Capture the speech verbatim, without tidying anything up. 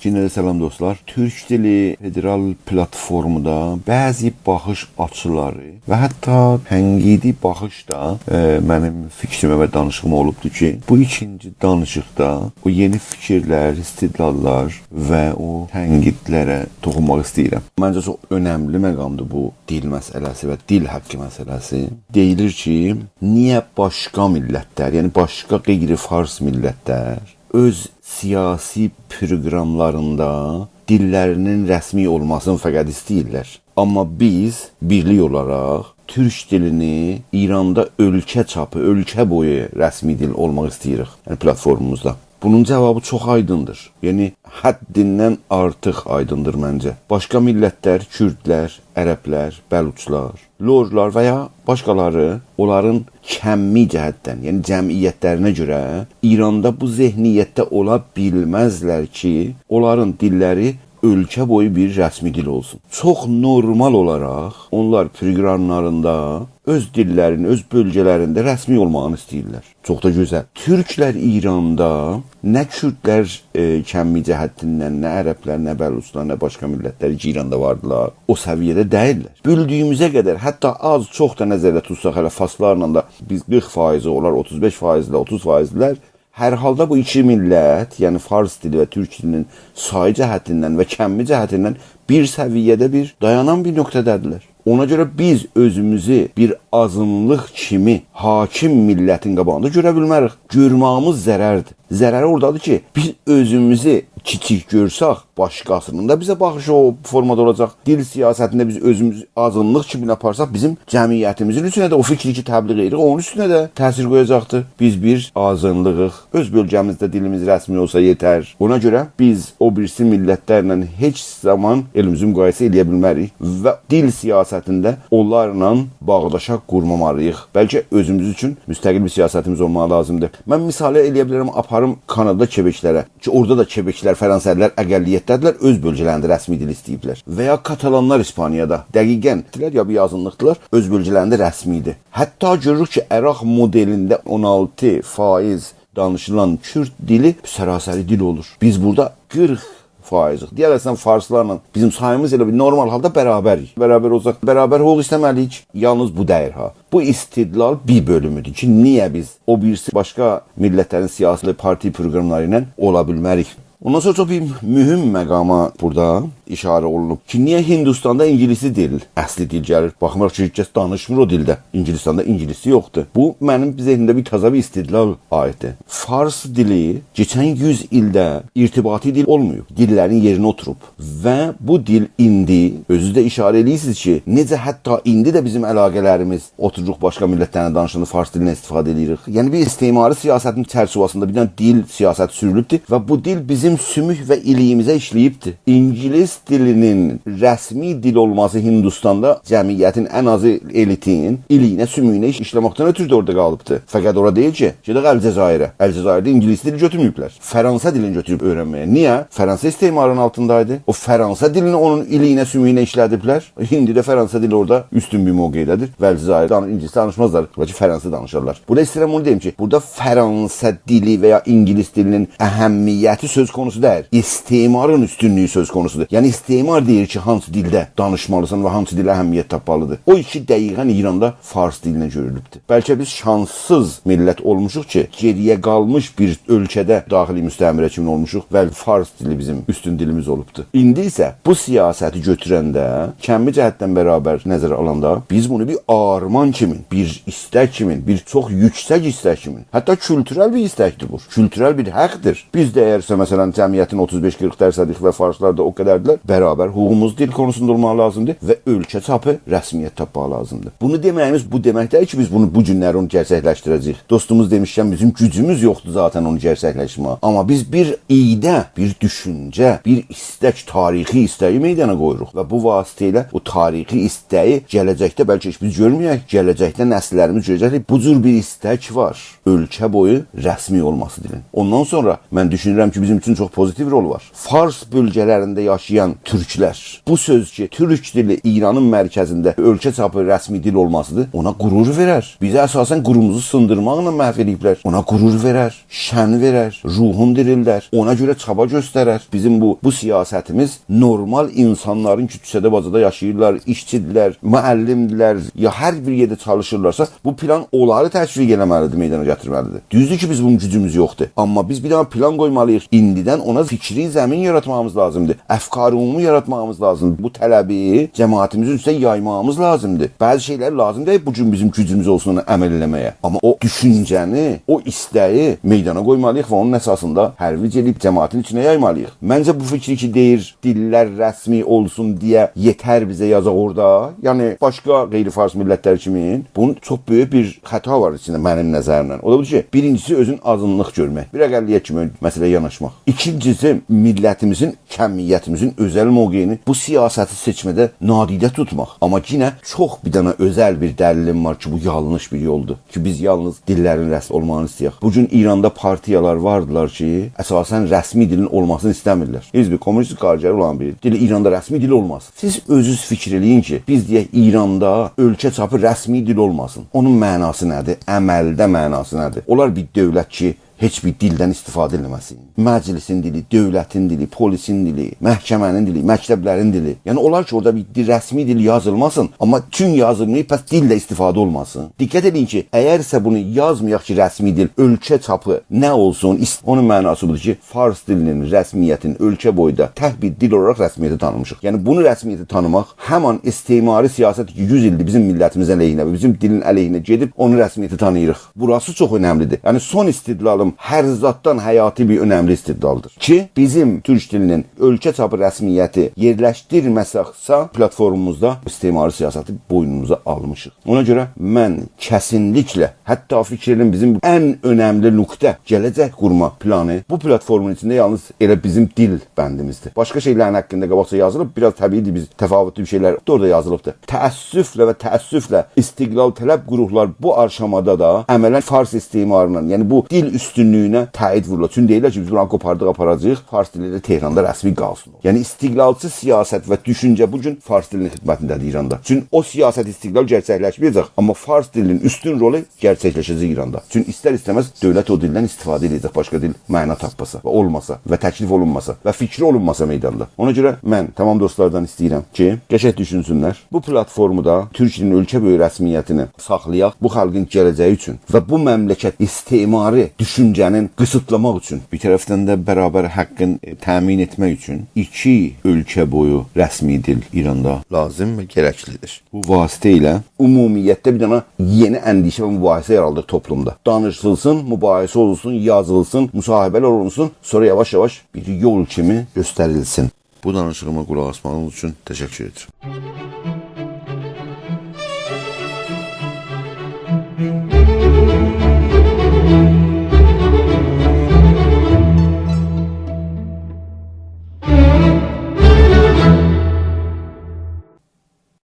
یئنه ده سلام دوستلار. تورک دیلی فدرال پلاتفورمدا بعضی باخیش آچیلاری و حتی تنقیدی باخیش دا، ائ، منیم فیکریمه و دانیشیغیما اولوبدور کی، بو ایکینجی دانیشیقدا او یئنی فیکیرلر، استدلاللار و او تنقیدلره توخونماق ایسته‌ییرم. منجه چوخ اؤنملی مقامدیر بو دیل مسئله‌سی و دیل حاقی مسئله‌سی. دئییلیر کی، نییه باشقا میللتلر، یعنی باشقا غیر فارس میللتلر اؤز سیاسی پروقراملاریندا دیللرینین رسمی اولماسینی فقط ایسته‌ییرلر. آمما بیز بیرلیک اولاراق تورک دیلینی ایراندا اؤلکه چاپی، اؤلکه بویو رسمی دیل اولماق ایسته‌ییریک. یعنی پلاتفورموموزدا. بونون جاوابی چوخ آیدیندیر. یعنی حدّیندن آرتیق آیدیندیر منجه. باشقا میللتلر، کوردلر، عربلر، بلوچلار، لورلار و یا باشقالاری اونلارین کمی جهتدن، یعنی جمعیتلرینه گؤره ایراندا بو ذهنیتده اولا بیلمزلر کی، اونلارین دیللری اؤلکه بویو بیر رسمی دیل اولسون. چوخ نورمال اولاراق اونلار پروقراملاریندا اؤز دیللرینی، اؤز بؤلگه‌لرینده رسمی اولماغینی ایسته‌ییرلر. چوخ دا گؤزل. تورکلر ایراندا نه کوردلر، ائ، کمی جهتیندن، نه عربلر، نه بلوچلار، نه باشقا میللتلر کی، ایراندا واردیلار، او سویه‌ده دئییللر. بیلدیییمیزه قدر، حتی آز چوخ دا نظرده توتساق، هله فارسلارلا دا بیز قیرخ فایضی، اونلار اوتوز بئش فایضدیلر، اوتوز فایضدیلر. هر حالدا بو ایکی میللت، یعنی فارس دیلی و تورک دیلینین سایی جهتیندن و کمی جهتیندن بیر سویه‌ده بیر دایانان بیر نقطه‌ده‌دیرلر. اونا گؤره بیز اؤزوموزو بیر آزینلیق کیمی حاکم میللتین قاباغیندا گؤره بیلمه‌ریک. گؤرمه‌ییمیز ضرردیر. ضرری اورادادیر کی، بیز اؤزوموزو کیچیک گؤرسک، باشقاسینین دا بیزه باخیشی او فورمادا اولاجاق. دیل سیاستینده بیز اؤزوموزو آزینلیق کیمی آپارساق، بیزیم جمعیتیمیزین اوستونه ده، او فیکری کی تبلیغ ائدیریک، اونون اوستونه ده تأثیر قویاجاقدیر. بیز بیر آزینلیغیق. اؤز بؤلگه‌میزده دیلیمیز رسمی اولسا یئتر. اونا گؤره بیز او بیریسی میللتلرله هئچ زامان ائلیمیزی مقایسه ائله‌یه بیلمه‌ریک و دیل سیاستینده اونلارلا باغداشا قورمامالی‌ییق. بلکه اؤزوموز اوچون مستقل بیر سیاستیمیز اولماغی لازیمدیر. من مثالی ائله‌یه بیلرم، آپاریم کانادا کبکلره کی، اورادا دا کبکلر، فرانسه‌لی‌لر اقلیتده‌دیرلر، اؤز بؤلگه‌لرینده رسمی دیل ایسته‌ییبلر. و یا کاتالانلار ایسپانیادا دقیقاً دیلر یا بیر آزینلیقدیلار، اؤز بؤلگه‌لرینده رسمی ایدی. حتی گؤروروک کی، عراق مدلینده اون آلتی فایض دانیشیلان کورد دیلی سراسری دیل اولور. بیز بورادا قیرخ فایضیق. دئیه‌لر، سن فارسلارلا بیزیم ساییمیز ائله بیر نورمال حالدا برابریک. برابر اولساق، برابر حقوق ایسته‌مه‌لی‌ییک. یالنیز بو دئییل ها. بو استدلال بیر بؤلومودور کی، نییه بیز او بیریسی باشقا میللتلرین سیاسی پارتی پروقراملاری ایله اولا بیلمه‌ریک؟ اوندان سونرا چوخ بیر مهم مقاما بورادا اشاره اولونوب کی، نییه هیندوستاندا اینگیلیسی دیل اصلی دیل گلیر؟ باخمایاراق کی، هئچ کس دانیشمیر او دیلده. اینگیلیستاندا اینگیلیسی یوخدور. بو، منیم ذهنیمده بیر تازا بیر استدلال عایددیر. فارس دیلی کئچن یوز ایلده ارتباطی دیل اولماییب. دیللرین یئرینه اوتوروب. و بو دیل ایندی، اؤزونوز ده اشاره ائله‌ییرسینیز کی، نئجه حتی ایندی ده بیزیم علاقه‌لریمیز، اوتوروروق باشقا میللتلرله دانیشاندا فارس دیلیندن استفاده ائله‌ییریک. یعنی بیر استعماری سیاستین چرچیوه‌سینده بیر دنه دیل سیاستی سورولوبدور و بو دیل بیزیم سوموک و ایلیییمیزه ایشله‌ییبدیر. اینگیلیس دیلینین رسمی دیل اولماسی هیندوستاندا جمعیتین ان آزی، الیتین ایلیینه، سومویونه ایش-، ایشله‌مکدن اؤترو ده اورادا قالیبدیر. فقط اورا دئییل کی، گئدک الجزایره. الجزایرده اینگیلیس دیلی گؤتورمه‌ییبلر. فرانسه دیلینی گؤتوروب اؤیرنمه‌یه. نییه؟ فرانسه استعمارین آلتیندایدی. او فرانسه دیلینی اونون ایلیینه، سومویونه ایشله‌دیبلر. ایندی ده فرانسه دیلی اورادا اوستون بیر موقعده‌دیر. و الجزایرده دان-، اینگیلیس دانیشمازلار. بلکه فرانسه دانیشارلار. بورادا ایسته‌ییرم اونو دئییم کی، بورادا فرانسه دیلی و یا اینگیلیس دیلینین اهمیتی سؤز قونوسو دئییل. استعمارین اوستونلویو سؤز قونوسودور. یعنی استعمار دئییر کی، هانسی دیلده دانیشمالیسان و هانسی دیل اهمیت تاپمالیدیر. او ایکی دقیقاً ایراندا فارس دیلینه گؤرولوبدور. بلکه بیز شانسسیز میللت اولموشوق کی، گئری‌یه قالمیش بیر اؤلکه‌ده داخلی مستعمره کیمی اولموشوق و فارس دیلی بیزیم اوستون دیلیمیز اولوبدور. ایندی ایسه بو سیاستی گؤتورنده، کمی جهتدن برابر نظره آلاندا، بیز بونو بیر آرمان کیمی، بیر ایستک کیمی، بیر چوخ یوکسک ایستک کیمی، حتی کولتورل بیر ایستکدیر بو، کولتورل بیر حقدیر. بیز ده اگرسه، مثلاً، جمعیتین اوتوز بئش قیرخ درصدیک و فارسلار دا او قدردیلر، برابر حقوقوموز دیل قونوسوندا اولماغی لازیمدیر و اؤلکه چاپی رسمیت تاپماغی لازیمدیر. بونو دئمه‌ییمیز بو دئمک دئییل کی، بیز بونو بو گونلری اونو گئرچکلشدیره‌جه‌ییک. دوستوموز دئمیشکن، بیزیم گوجوموز یوخدور ذاتاً اونو گئرچکلشدیرمه‌یه. آمما بیز بیر ایده، بیر دوشونجه، بیر ایستک، تاریخی ایسته‌یی میدانا قویوروق و بو واسطه ایله او تاریخی ایسته‌یی گله‌جکده، بلکه هئچ بیز گؤرمه‌یک، گله‌جکده نسیللریمیز گؤره‌جک کی، بو جور بیر ایستک وار. اؤلکه بویو رسمی اولماسی دیلین. اوندان سونرا من دوشونورم کی، بیزیم اوچون چوخ پوزیتیو رولو وار. فارس بؤلگه‌لرینده یاشایان تورکلر، بو سؤز کی، تورک دیلی ایرانین مرکزینده اؤلکه چاپی رسمی دیل اولماسیدیر، اونا غرور وئرر. بیزه اساساً قیرمیزی سیندیرماقلا محو ائله‌ییبلر. اونا غرور وئرر، شأن وئرر، روحون دیریلدر. اونا گؤره چابا گؤسترر. بیزیم بو، بو سیاستیمیز نورمال اینسانلارین کی، کوچه‌ده باجادا یاشاییرلار، ایشچی‌دیرلر، معلم‌دیرلر، یا هر بیر یئرده چالیشیرلارسا، بو پلان اونلاری تشویق ائله‌مه‌لیدیر، میدانا گتیرمه‌لیدیر. دوزدور کی، بیز بونون گوجوموز یوخدور. آمما بیز بیر دنه پلان قویمالیییق. ایندیدن اونا فکری زمین یاراتماغیمیز لازیمدیر. افکار عمومی یاراتماغیمیز لازیمدیر. بو طلبی جماعتیمیزین اوستونه یایماغیمیز لازیمدیر. بعضی شئیلر لازیم دئییل بو گون بیزیم گوجوموز اولسون اونا عمل ائله‌مه‌یه. آمما او دوشونجه‌نی، او ایسته‌یی میدانا قویمالیییق و اونون اساسیندا ترویج ائدیب جماعتین ایچینه یایمالیییق. منجه بو فیکری کی، دئییر، دیللر رسمی اولسون دئیه یئتر بیزه یازاق اورادا. یعنی، باشقا غیر فارس میللتلر کیمی بونون چوخ بؤیوک بیر خطا وار ایچینده منیم نظریمله. او دا بودور کی، بیرینجیسی اؤزون آزینلیق گؤرمک، بیر اقلیت کیمی مسئله‌یه یاناشماق. ایکینجیسی، میللتیمیزین، کمیتیمیزین اؤزل موقعینی بو سیاستی سئچمه‌ده نادیده توتماق. آمما یئنه چوخ بیر دنه اؤزل بیر دلیلیم وار کی، بو یانلیش بیر یولدور. کی، بیز یالنیز دیللرین رسمی اولماغینی ایسته‌یک. بو گون ایراندا پارتیالار واردیلار کی، اساساً رسمی دیلین اولماسینی ایسته‌میرلر. حزب کمونیست کارگری اولان بیر دیل ایراندا رسمی دیل اولماز. سیز اؤزونوز فیکیر ائله‌یین کی، بیز دئیک ایراندا اؤلکه چاپی رسمی دیل اولماسین. اونون معناسی نه‌دیر؟ عملده معناسی نه‌دیر؟ اولار بیر دؤولت کی، هئچ بیر دیلدن استفاده ائله‌مه‌سین. مجلسین دیلی، دؤولتین دیلی، پلیسین دیلی، محکمه‌نین دیلی، مکتبلرین دیلی. یعنی اولار کی، اورادا بیر دیل، رسمی دیل یازیلماسین، آمما چون یازیلماییب، پس دیل ده استفاده اولماسین. دقت ائدین کی، اگرسه بونو یازمایاق کی، رسمی دیل، اؤلکه چاپی نه اولسون، ایست-، اونون معناسی بودور کی، فارس دیلینین رسمیتینی اؤلکه بویدا تک بیر دیل اولاراق رسمیته تانیمیشیق. یعنی بونو رسمیته تانیماق همان استعماری سیاست کی، یوز ایلدیر بیزیم میللتیمیزین علیهینه و بیزیم دیلین علیهینه گئدیب اونو رسمیته تانیییریق. بوراسی چوخ اؤنملیدیر. یعنی سون استدلالیم هر زاددان حیاتی بیر اؤنملی استدلالدیر. کی، بیزیم تورک دیلینین اؤلکه چاپی رسمیتی یئرلشدیرمه‌سکسه پلاتفورموموزدا استعماری سیاستی بوینوموزا آلمیشیق. اونا گؤره من کسینلیکله، حتی فیکریم بیزیم ان اؤنملی نقطه، گله‌جک قورما پلانی بو پلاتفورمون ایچینده یالنیز ائله بیزیم دیل بندیمیزدیر. باشقا شئیلرین حاقیندا قاباقجا یازیلیب، بیر آز طبیعیدیر، بیز تفاوتلو بیر شئیلر اورادا یازیلیبدیر. تأسفله و تأسفله استقلال‌طلب گروهلار بو آشامادا دا عملاً فارس استعمارینا، یعنی بو دیل اوستونلویونه تأیید وورورلار. چونکی دئییرلر کی، بیز بونو قوپاردیق، آپاراجاغیق، فارس دیلی ده تهراندا رسمی قالسین. یعنی استقلالچی سیاست و دوشونجه بو گون فارس دیلینین خدمتینده‌دیر ایراندا. چونکی او سیاست استقلال گرچکلشمه‌یه‌جک، آمما فارس دیلینین اوستون رولو گرچکلشه‌جک ایراندا. چونکی ایستر-ایسته‌مز دؤولت او دیلدن استفاده ائده‌جک، باشقا دیل معنا تاپماسا و اولماسا و تکلیف اولونماسا و فیکری اولونماسا میداندا. اونا گؤره من تمام دوستلاردان ایسته‌ییرم کی، قشنگ دوشونسونلر. بو پلاتفورمادا تورک دیلینین اؤلکه بؤیو رسمیتینی ساخلایاق بو خالقین گله‌جه‌یی اوچون و بو مملکت استعماری دوشونجه‌نین قیسیتلاماق اوچون. بیر طرفدن ده برابر حاقین، ائ، تأمین ائتمک اوچون ایکی اؤلکه بویو رسمی دیل ایراندا لازیم و گرکلیدیر. بو واسطه ایله عمومیتده بیر دنه یئنی اندیشه و مباحثه یارادیلیر توپلومدا. دانیشیلسین، مباحثه اولونسون، یازیلسین، مصاحبه‌لر اولونسون، سونرا یاواش-یاواش بیر یول کیمی گؤستریلسین. بو دانیشیغیما قولاق آسماغینیز اوچون تشکر ائدیرم.